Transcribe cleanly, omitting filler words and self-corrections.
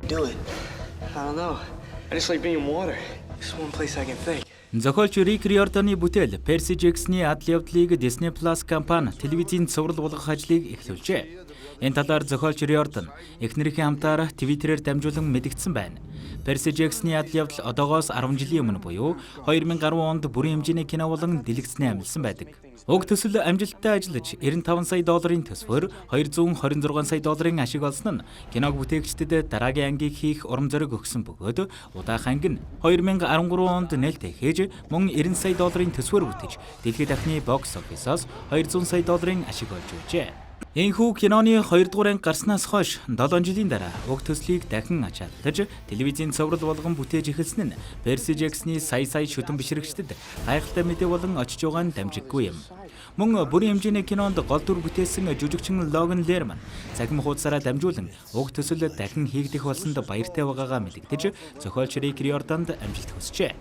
Do it. I don't know. I just like being in water. It's one place I can think. Зохиолч Рик Риорданы бүтээл Перси Джексоны адал явдлыг Disney Plus компани телевизийн цуврал болгох ажлыг эхлүүлжээ. Энэ талаар зохиолч Риордан эхнэрийнхээ хамтаар Twitter-ээр дамжуулан мэдэгдсэн байна. Перси Джексоны адал явдал одоогоос 10 жилийн өмнө буюу 2010 онд бүрэн хэмжээний кино болон дэлгэцний амилсан байдаг. Уг төсөл амжилттай ажиллаж, 95 сая долларын төсвөөр 226 сая долларын ашиг олсон нь киног бүтээгчдэд дараагийн ангийг хийх урам зориг өгсөн бөгөөд удаах анги нь 2013 онд нээлтээ хийж, мөн 90 сая долларын төсвөөр бүтэж, дэлхийд дахны box office-оос 200 сая долларын ашиг олж байжээ. Энэхүү киноны 2 дугаар анги гарснаас хойш 7 жилийн дараа уг төслийг дахин ачааллаж, телевизийн цуврал болгон бүтээж эхэлсэн нь Перси Джексоны сая сая шүтэн бишрэгчдэд гайхалтай мэдээ болон очиж байгаа нь дамжиггүй юм. Мөн бүрэн хэмжээний кинонд гол дүр бүтээсэн жүжигчин Логан Лерман цахим хуудасаараа дамжуулан уг төсөл дахин хийгдэх болсонд баяртай байгаагаа мэдэгдэж, зохиолч Рик Риорданд амжилт хүсжээ.